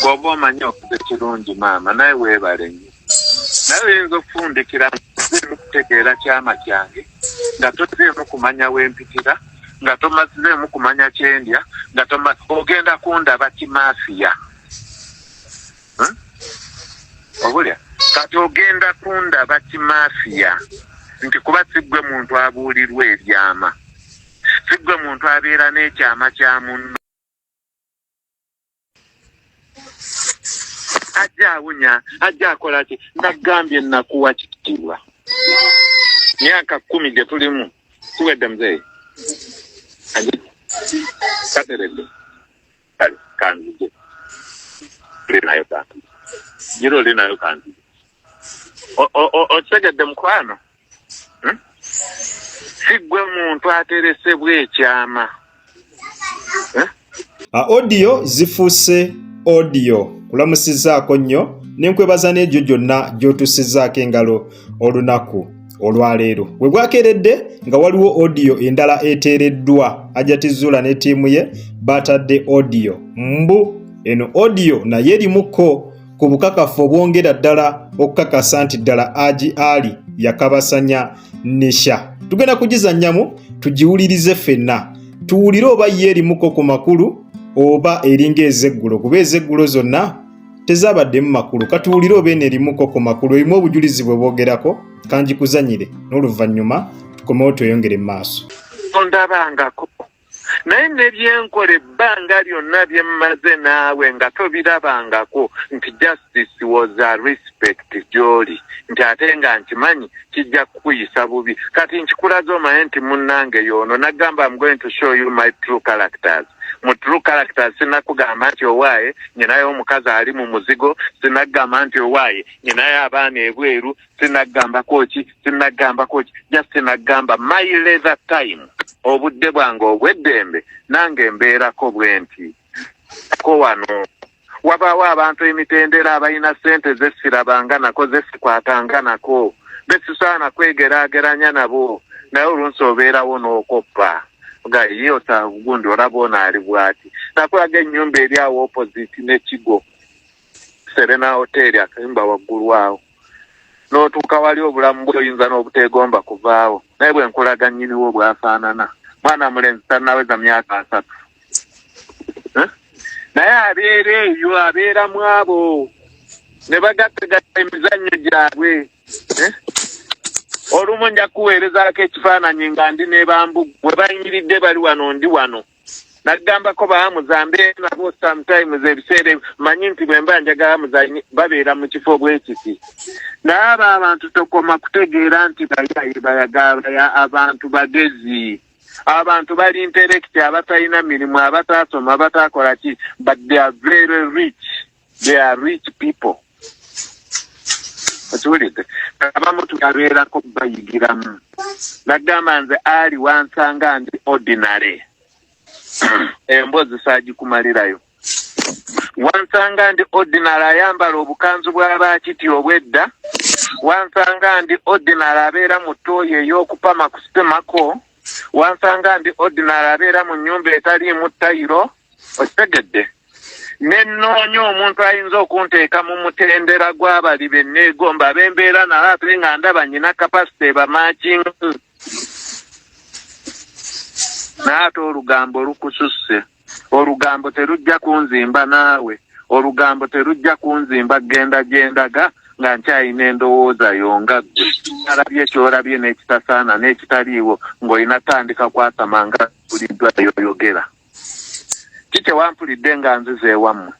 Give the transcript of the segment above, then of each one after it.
Bw'oba omanyi okoze kirungi maama, naye weebale nnyo. Naye oyinza okufundikira nga kutegeera kyama kyange, nga tozeemu kumanya wempitira, nga tomazeemu kumanya kyendya, nga toma ogenda kundaba kimafiya. Obulya kati ogenda kundaba kimafiya nti kuba si ggwe muntu abuulirwa ebyama, si ggwe muntu abeera n'ekyama kya munno. Ajja awunya, ajja akola ki? Nagambye nakuwa kitiibwa myaka 10 gye tulimu. Kiwedde muzeeyi, kateredde. Kale kanzije oli nayo, kanzije gira oli nayo, kanzije. Okitegedde mukwano? Si ggwe muntu ateresebwa ekyama. Audio zifuuse audio. Kulamusizaako nnyo nenkwebaza n'egyo gyonna gy'otuusizzaako engalo olunaku olwaleero. We bwakeeredde nga waliwo audio endala eteereddwa. Hajati Zuula ne ttiimu ye batadde audio, mbu eno audio naye erimuko ku bukakafu obwongera ddala okukakasa nti ddala Haji Ali yakabasanya Nisha. Tugenda kugizannyamu tugiwulirize ffenna, tuwulire oba ye erimuko ku makulu oba eringa ez'eggulo, kuba ez'eggulo zonna tezabaddemu makulu. Katuwulire oba eno erimuko ku makulu, erimu obujulizi bwe bwogerako. Kanjikuzanyire n'oluvannyuma tukomewo tweyongere mu maaso. Ondabangako naye ne byenkola ebbanga lyonna bye mmaze naawe nga tobirabangako, nti justice was a respect gy'oli, nti ate nga nkimanyi kijja kukuyisa bubi. Kati nkikulaze omanye nti munnange y'ono. Nagamba, I'm going to show you my true characters. Mu true characters sinakugamba nti owaaye nyinayo omukazi ali mu muzigo, sinagamba nti owaaye nyinayo abaana ebweru, sinagambako ki, sinagambako ki. Just sinagamba my leisure time, obudde bwange obw'eddembe, nange mbeerako bwe nti ko wano wabaawo abantu emitendera abalina ssente zesirabanga nako, zesikwatanga nako, besisaana kwegeraageranya nabo. Naye olunsi obeerawo n'okoppa nga ye osagundi olaba ono ali bw'ati. Nakulaga ennyumba eri awo opposite n'ekigo Serena Hotel, akayumba waggulu awo n'otuuka wali obulamu bwe oyinza n'obuteegomba kuvaawo. Naye bwe nkulaga nnyiniwo bw'afaanana, mwana mulenzi tannaweza myaka 30. Naye abeera eyo, abeera mu abo ne bagattagatta emizannyo gyabwe. Olumu nja kuweerezaako ekifaananyi nga ndi ne bambugu we bayimiridde, bali wano, ndi wano. Nagambako baamuza mbeera nabo sometimes ebiseera, manyi nti bwe mba njagala muzanyi babeera mu kifo bwe kiti. Naye abo abantu tokoma kutegeera nti bayaye bayagala, abantu bagezi, abantu bali intellect, abatalina mirimu, abataasoma, abatakola ki, but they are very rich, they are rich people. Okiwulidde? Abamu tubabeerako bayigiramu. Nagamba nze ali wansanga ndi ordinary, emboozi saagikumalirayo. Wansanga ndi ordinary ayambala obukanzu bw'abakiti obwedda, wansanga ndi ordinary abeera mu ttooyi ey'okupama ku sitemako, wansanga ndi ordinary abeera mu nnyumba etaliimu tayiro. Okitegedde? Nenoonya omuntu ayinza okunteeka mu mutendera gw'abali be neegomba ab'embeera, naye ate nga ndaba nyina capacity ebamakinga. Naye ate olugambo lukususse. Olugambo terujja kunzimba naawe, olugambo terujja kunzimba. Genda gyendaga nga nkyayina endowooza yo nga ggwe alabye kyolabye n'ekitasaana n'ekitaliiwo, ng'olina tandika kwasama nga buliddwa yoyogera. Ki kyewampulidde nga nziza ewammwe?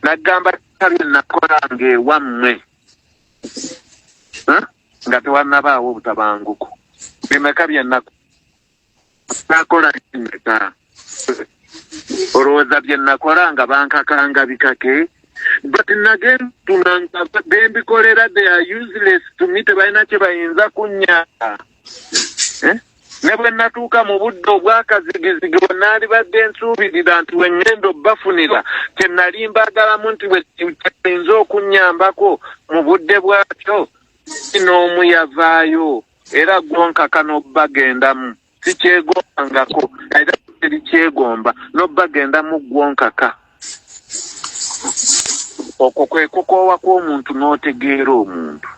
Nagamba bye nakolanga ewammwe nga tewannabaawo obutabanguko bimeka bye nakola meka? Olowooza bye nakola nga bankakanga bikake? But nagentunanga bembikolera, they are useless to me, tebalina kye bayinza kunnya. Eh? Ne bwe natuuka mu budde obwakazigizigi bwe naalibadde nsuubirira nti we ŋŋenda obbafunira kye nali mbaagalamu nti bwe kiyinza okunnyambako mu budde bwakyo, n'omu yavaayo era gwonkaka n'obbagendamu sikyegombangako. Era Terikyegomba nobagenda mu ggwonkaka. Okwo kwe kukoowa kw'omuntu n'otegeera omuntu.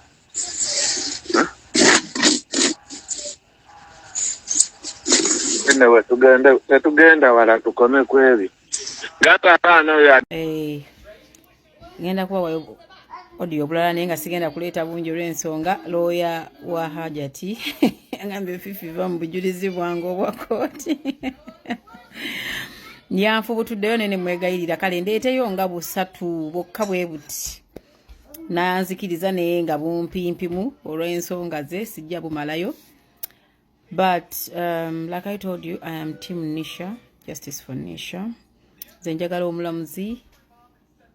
Anyway, tugende tetugenda wala tukome ku ebyo. Gamba abaana oyo eh, ngenda kubawayo audio obulala naye nga sigenda kuleeta bungi olw'ensonga looya wa hajati agambye fifi va mu bujulizi bwange obwa kooti yanfubutuddeyo naye nemwegayirira kale ndeeteyo nga busatu bwokka bwe buti nanzikiriza naye nga bumpimpimu olw'ensonga ze sijja bumalayo. But like I told you, I am team Nisha, justice for Nisha. Nze njagala omulamuzi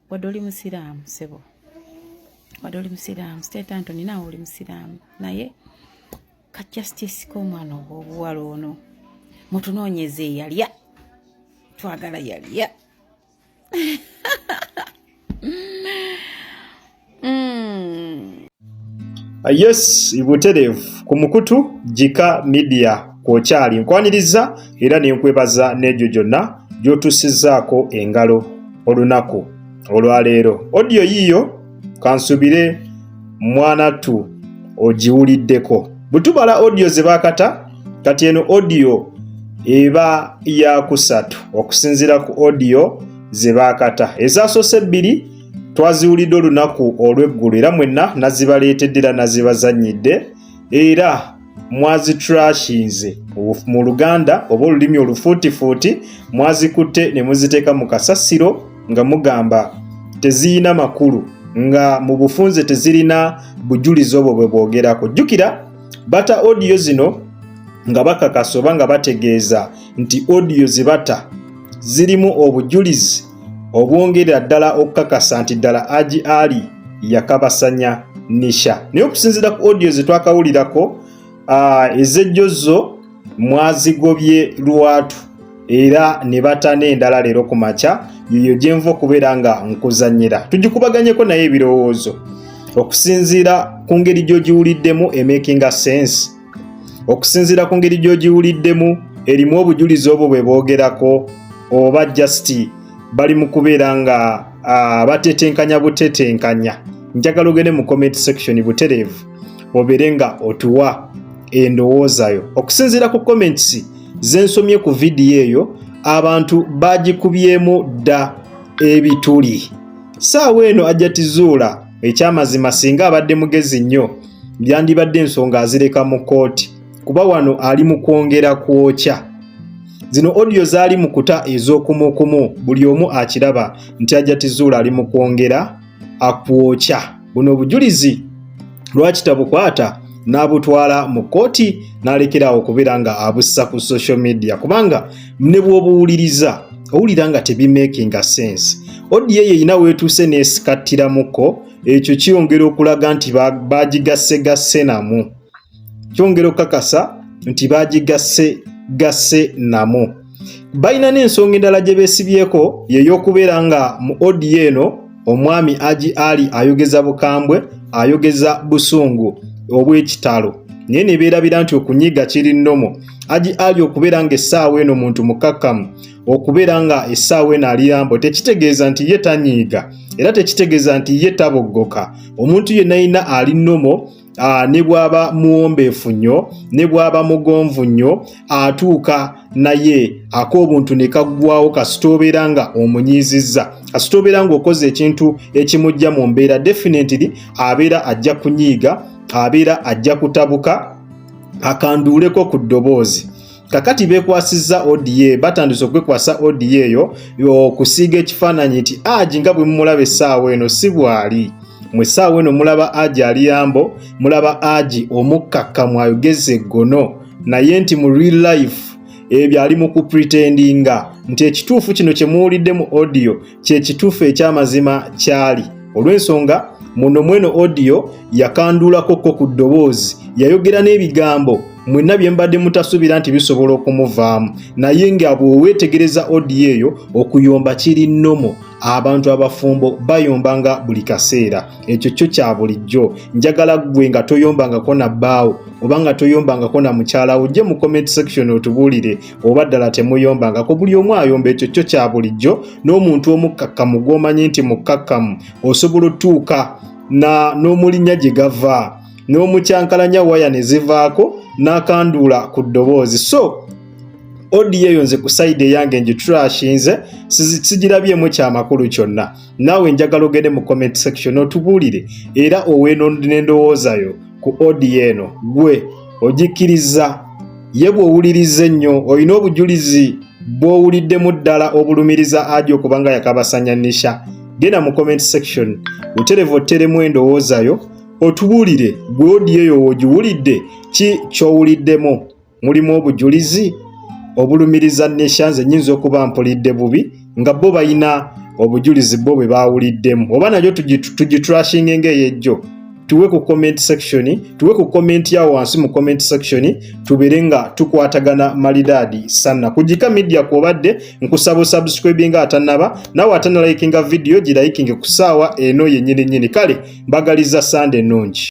wadde oli musiraamu sebo, wadde oli musiraamu State Anthony, naawe oli musiraamu, naye ka justice k'omwana ow'obuwala ono mutunoonyeze eyalya, twagala yalya. Yes, butereevu ku mukutu Gika Media kwokyali nkwaniriza era nenkwebaza n'egyo gyonna gy'otuusizzaako engalo olunaku olwaleero. Audio yiiyo kansubire mwanattu ogiwuliddeko. Bwe tubala audio ze baakata, kati eno audio eba yakusatu okusinziira ku audio ze baakata. Ezasoose ebbiri twaziwulidde olunaku olw'eggulo era mwenna nazibaleetedde era nazibazannyidde era mwazitrashinze mu Luganda oba olulimi olufuutifuuti, mwazikutte ne muziteeka mu kasasiro nga mugamba teziyina makulu, nga mu bufunze tezirina bujulizi obwo bwe bwogerako. Jjukira bata audio zino nga bakakasa oba nga bategeeza nti audio ze bata zirimu obujulizi obwongerera ddala okukakasa nti ddala Haji Ali yakabasanya Nisha. Naye okusinziira ku audio ze twakawulirako, ez'ejjo zo mwazigobye lwatu era ne bata n'endala leero ku makya, yeyo gye nva okubeera nga nkuzannyira. Tugikubaganyeko naye ebirowoozo okusinziira ku ngeri gy'ogiwuliddemu emakinga sense, okusinziira ku ngeri gy'ogiwuliddemu erimu obujulizi obwo bwe boogerako, oba just bali mu kubeera nga batetenkanya butetenkanya. Njagala ogende mu comment section butereevu obeere nga otuwa endowooza yo. Okusinziira ku comments zensomye ku vidiyo eyo, abantu bagikubyemu dda ebituli. Saawa eno Hajati Zuula ekyamazima singa abadde mugezi nnyo byandibadde ensonga azireka mu kkooti, kuba wano ali mu kwongera kwokya. Zino audio zaali mu kuta ez'okumukumu, buli omu akiraba nti Hajati Zuula ali mu kwongera akwokya. Buno obujulizi lwaki tabukwata n'abutwala mu kkooti n'alekera okubeera nga abussa ku social media, kubanga ne bw'obuwuliriza owulira nga tebimakinga sense. Audio eyo erina weetuuse n'esikattiramuko, ekyo kyongera okulaga nti bagigassegasse namu, kyongera okukakasa nti bagigassegasse namu. Balina n'ensonga endala gye beesibyeko, y'ey'okubeera nga mu audio eno omwami Haji Ali ayogeza bukambwe, ayogeza busungu obw'ekitalo, naye ne beerabira nti okunyiiga kiri nnomo. Haji Ali okubeera ng'essaawa eno muntu mukakkamu, okubeera nga essaawa eno aliyambo, tekitegeeza nti ye tanyiiga, era tekitegeeza nti ye taboggoka. Omuntu yenna yenna ali nnomo, ne bw'aba muwombeefu nnyo, ne bw'aba mugonvu nnyo, atuuka naye ak'obuntu ne kaggwawo kasita obeera nga omunyiizizza, kasita obeera ng'okoze ekintu ekimujja mu mbeera, definitely abeera ajja kunyiiga, abeera ajja kutabuka akanduuleko ku ddoboozi. Kakati beekwasizza audio, batandise okwekwasa audio eyo okusiiga ekifaananyi nti Haji nga bwe mumulaba essaawa eno si bw'ali. Mu essaawa eno mulaba Haji aliyambo, mulaba Haji omukkakkamu ayogeza eggono, naye nti mu real life ebyo ali mu kupretendinga nti ekituufu kino kye muwulidde mu audio kye kituufu eky'amazima kyali. Olw'ensonga muno mweno audio yakanduulako ko ku ddoboozi, yayogera n'ebigambo Mwenna bye mbadde mutasuubira nti bisobola okumuvaamu, naye nga bw'oweetegereza audio eyo, okuyomba kiri normal. Abantu abafumbo bayombanga buli kaseera, ekyo kyo kya bulijjo. Njagala ggwe nga toyombangako na bbaawo oba nga toyombangako na mukyala wo, ojje mu comment section otubuulire oba ddala temuyombangako. Buli omu ayomba, ekyo kyo kya bulijjo. N'omuntu omukkakkamu gw'omanyi nti mukkakkamu, osobola otuuka n'omulinnya gye gava n'omukyankalanya waya ne zivaako n'akanduula ku ddoboozi. So audio eyo nze ku side eyange ngitrashinze, sigirabyemu kyamakulu kyonna. Naawe njagala ogende mu comment section otubuulire era owe n'endowooza yo ku audio eno. Gwe ogikkiriza? Ye bw'owuliriza ennyo, olina obujulizi bw'owuliddemu ddala obulumiriza Haji okuba nga yakabasanya Nisha? Genda mu comment section buterevu otteremu endowooza yo, otubuulire gwe audio eyo w'ogiwulidde, ki ky'owuliddemu? Mulimu obujulizi obulumiriza Nisha? Nze nnyinza okuba mpulidde bubi, nga bo balina obujulizi bo bwe baawuliddemu, oba nayo tugitrashinge ng'eyejjo. Tuwe ku comment section, tuwe ku comment yawo wansi mu comment section, tubeere nga tukwatagana malidaadi sanna. Kugika media kwobadde, nkusaba osubscribinga atannaba, naawe atanalikinga video gilikinge ku ssaawa eno yennyini nnyini. Kale mbagaliza Sande ennungi.